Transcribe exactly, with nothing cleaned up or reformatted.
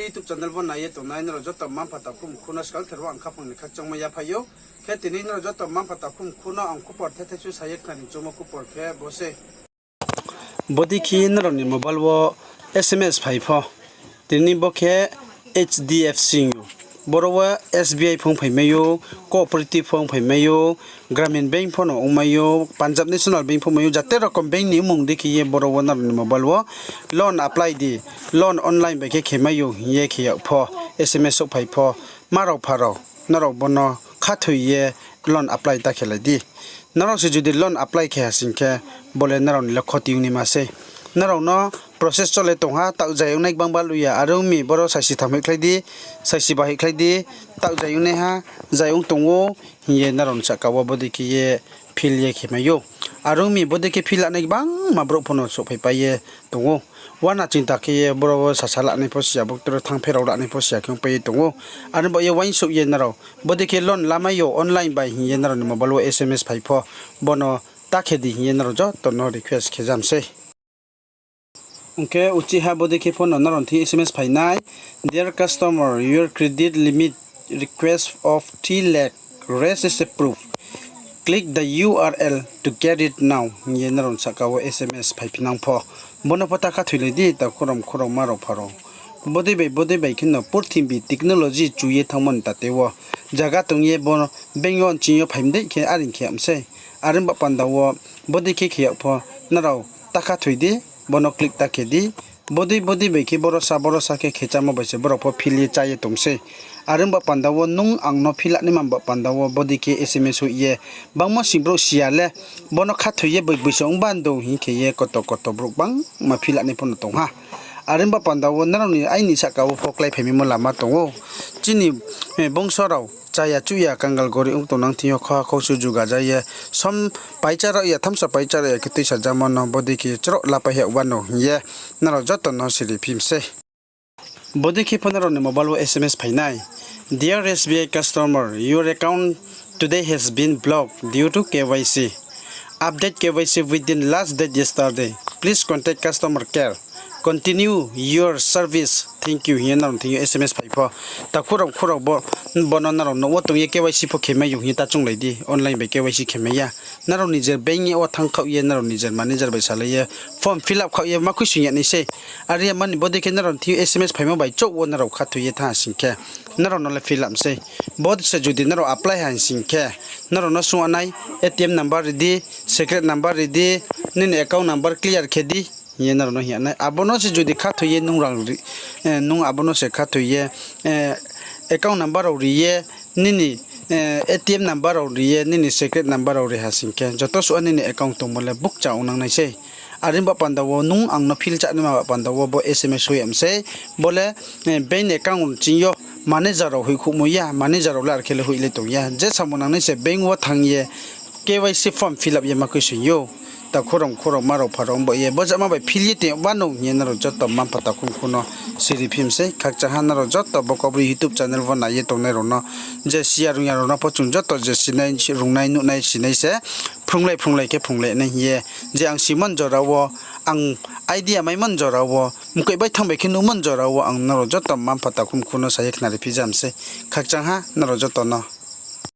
YouTube channel bo nai ye tongnai nrao joto mma-mpha takhu mkhu no skalther wo ang khaphang ni khakchangmo yaphai ou. Khe tini nrao joto mma-mpha takhu mkhu no ang khupor thethai su sa ye khnari choungmo khupor khe bo se. Bodei khe nrao ni mobile wo S M S phai pho. Tini bo khe H D F C hing ou. Boro wo S B I phone phaimai ou, Cooperative phone phaimai ou, Gramin Bank pho no ongmai ou, Punjab National Bank pho mai ou, jate rokom bank ni mmung dei khe ye boro wo nrao ni mobile wo loan apply di, loan online bai khe khemai ou hing ye khe yag pho, S M S souhphai pho, ma rao pha rao, nrao bo no khathoi ye loan apply ta khelai di. Nrao se judi loan apply khe ha sing khe, bo le nrao ni le khoti ong naima sei. Nrao no process chole tong ha, taoh zai ongnai gbang balu ya, are ong mi boro saisi tham hoihkhlai di, saisi ba hoihkhlai di, taoh zai ongnaiha, zai ong tong ou, hing ye nrao ni sahka wo bodei khe ye fill ye khemai ou. Are ong mi bodei khe fill lanai gbangma brouh pho no souhphaipai ye tong ou. Uana chinta khe ye boro wo sasa lanai pho si ya, bo ktoro thanng pherao lanai pho si ya khe ongpai ye tong ou. Are ong ba ye uaingsouh ye nrao bodei khe loan lamai yo online bai hing ye nrao ni mobile wo S M S phai pho, bo no ta khe di hing ye nrao joto no request khe jam sei. Ong khe uchih ha bodei khe pho no nrao ni thing S M S phai nai, Dear customer, your credit limit request of three lakh rest is approved. Click the U R L to get it now hing ye nrao ni sahka wo S M S phai phi nang pho. Bo no pho ta khathoilai di, takhu rao mkhu rao ma rao pha rao. Bodei bai bodei bai khe no purthimbi technology chu ye thanngmo ni tate wo zaga tong ye bo bank yo nching yo phai mdei khe are ong khe yag mi sei. Are ong ba panda wo bodei khe khe yag pho nrao ta khathoi di, bo no click ta khe di. Bodei bodei bai khe boro sa boro sa khe khechamo bai se brao pho fill ye chá ye tong sei. Are ong ba panda wo nung ang no fill lanaima ba panda wo bodei khe S M S hoih ye bangmo sing brouh si ya le, bo no khathoi ye boi boi se ong bando hing khe ye koto koto brouh gbangma fill lanai pho no tong ha. Are ong ba panda wo nrao ni aini sahka wo pho kláiphaimaimo lama tong ou. Chini bongso rao chaya chuh ya kangal gori ong tongnang thing yo khoha khousu juga ja ye som paicha rao ya, thamsa paicha rao ya khe tuisa jamo no bodei khe chroh lapai ha wano hing ye nrao joto no siri phi mi sei. Bodei khe pho nrao ni mobile wo S M S phai nai, Dear S B I customer, your account today has been blocked due to K Y C. Update K Y C within last date yesterday. Please contact customer care. Continue your service. Thank you hing ye nrao ni thing yo S M S phai pho. Takhu rao mkhu rao bo, bo no nrao nouh wo tong ye K Y C pho khemai ou hing ye ta chounglai di, online bai K Y C khemai ya. Nrao nijer bank wo thanng khaoh ye, nrao nijer manager bai salai ye, form fill up khaoh ye ma khuisoing ya nai sei. Are ya mani bodei khe nrao ni thing yo S M S phaimo bai chouh wo nrao khathoi ye thanng ha sing khe, nrao no le fill up sei. Bo se judi nrao apply ha sing khe, nrao no sung nai, A T M number ri di, secret number ri di, nini account number clear khe di hing ye nrao no hing ya nai. Abo no se judi khathoi ye nung rang ri, nung abo no se khathoi ye, account number rao ri ye, nini, A T M number rao ri ye, nini secret number rao ri ha sing khe, joto suh nini account tongmo le bukcha ong nang nai sei. Are ong ba panda wo nung ang no fill chá naima ba panda wo bo S M S hoih ya mi sei. Bo le bank account ching yo manager rao hoihkhouhmo ya, manager rao le are khe le hoih le tong ya. Je samung nangnai se bank wo thanng ye K Y C form fill up ye ma khuisoing ou. Takhu rao mkhu rao ma rao pha rao ong ba ye bo jama bai fill ye tong ya wano hing ye nrao joto mma-mpha takhu mkhu no siri phi mi sei. Khakchang ha nrao joto bo Kaubru YouTube channel wo nai ye tongnai rao no, je si ya rung ya rao no pho chung joto je sinai, rungnai, nuhnai, sinai se, phrunglai phrunglai khe phrunglai nai hing ye. Je ang simon jora wo, ang idea maimon jora wo, mkoih bai thanng bai khe nuhmon jora wo ang nrao joto mma-mpha takhu mkhu no sa ye khnari phi ja mi sei. Khakchang ha nrao joto no.